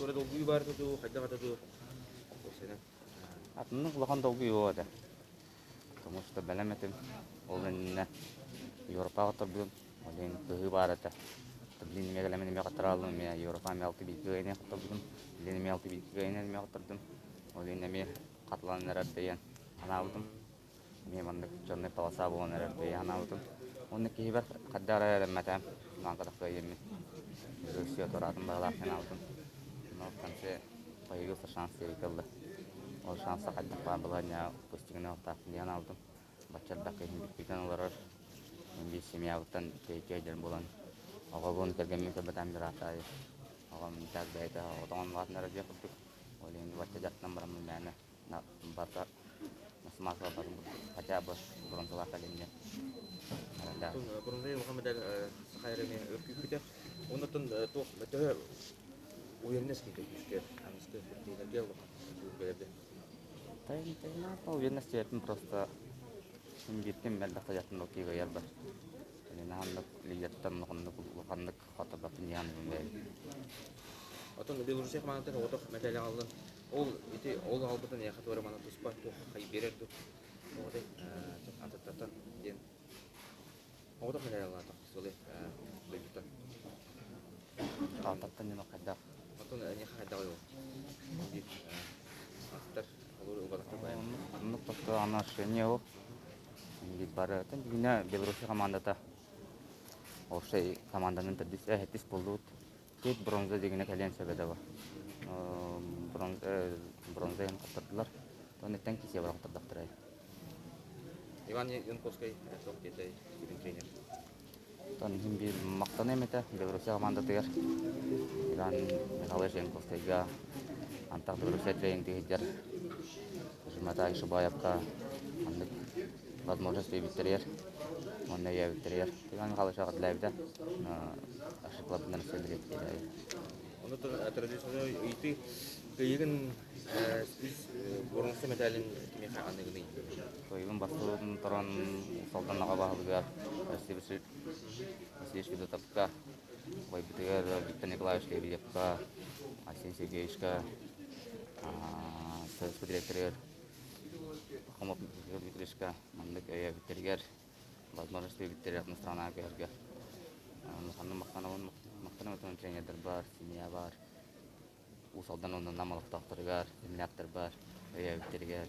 Туора долгуйуу баар дуу, хайдах ата дуу? Уопсайынан. Атыннык улахан долгуйуу этэ. Потому что бэлэм этим. Ол иннинэ Европаҕа оторбутум. Ол иһин кыһыы баар этэ. Блин, эмиэ кэлэмин эмиэ хаттарааллым, эмиэ Европа эмиэ алты бииргэ эмиэ хотторбутум. Блин, эмиэ алты бииргэ эмиэ хоттордум. Ол иһин эмиэ хатыланан эрэр дэйэн анаабытым. Эмиэ маннык чернай полоса буолан эрэр дэйэн анаабытым. Уонна киһибэр хайдах эрэ эрэммэтэ. Лааҥкатах кыайыаммын. Все туораатым баҕалаах санаабытым. Но в конце появился шанс диэбит Ол шанса хайдах баар балаһыанньаҕа упустигына охтоохпун диэн анаабытым. Бачча элбэх киһи бүппүтэн олорор. Мин биир семьябыттан тэйиччи өйдөн буолан оҕобун кэргэммин көрбөтөм бырааттаайы. Оҕом так бэйэтэ оҕотоҕун улаатыннара диэх курдук. Ол иһин бачча дьарыктан бараммын мээнэ барыта смазала барын курдук хотя бы бронзалаах кэлин диэн. Бронза улахан медаль саха эрэ эмиэ өр күүппүтэ. Оннуттан туох төһө уверенность киирдэ күүскэ аныгыскы күрэхтэһиилэргэ улахан түһүлгэлэргэ? Уверенность диэппин просто бииртэн мэлдьэх садьаттан кыайарбар. Наһаннык лидертан улаханнык улаханнык хотторбоппун диэн бэйэм. Оттон Белоруссия хамаандатын оҕотох мэтээл аҕаллын. Ол ити ол аҕалбытын эйиэхэ туора мана туспа туох хай биэрэр ду? Оҕотой атыттартан диэн оҕотох мэтээл аҕаллаатах сылы дойдуттан. Ататтан диэн хайдах? Оттон эйиэхэ хайдах ол? Биир аттар олор ылбатахтар баайым. Оннук тохто отношение ол. Биир бары бүгүнэ Белоруссия командата общай команданын төрдүс эһэттис буоллубут. Тет бронза дигинэ кэлиэн сөп этэ бу. Бронза бронза хоттордулар. Оннуттан кисиэ бар хоттордохторой. Иван Янковскай туох диэтэй сүрүн тренер? Оттон иһин биир махтаныам этэ Белоруссия командатыгар Иван Михайлович Янковскайга антах Белоруссия тренинги сылдьар Жуматай Шубаевка маннык возможность биэрбиттэригэр уонна өйөөбүттэригэр Иван Михайлович эҕэрдэлээбитэ ошиблабынан сөбүлэттэрэ. Ону традиционный ыйытыы кыайыгын үс боруонса мэтээлин кимиэхэ аныгыный? Кыайыгын бастыын туран Салдан аҕа баһылыгар Василий Васильевич Федотовка, убайбытыгар Виктор Николаевич Лебедевка, Арсений Сергеевичка, ССП директорыгар Пахомов Михаил Дмитриевичка маннык өйөөбүттэригэр возможность биэрбиттэригэр атын странаҕа көһөргө улаханнык махтанабын махтанабын тренердарбар, семьябар, Уус Алдан уонна Нам олохтоохторугар, земляктарбар, өйөөбүттэригэр.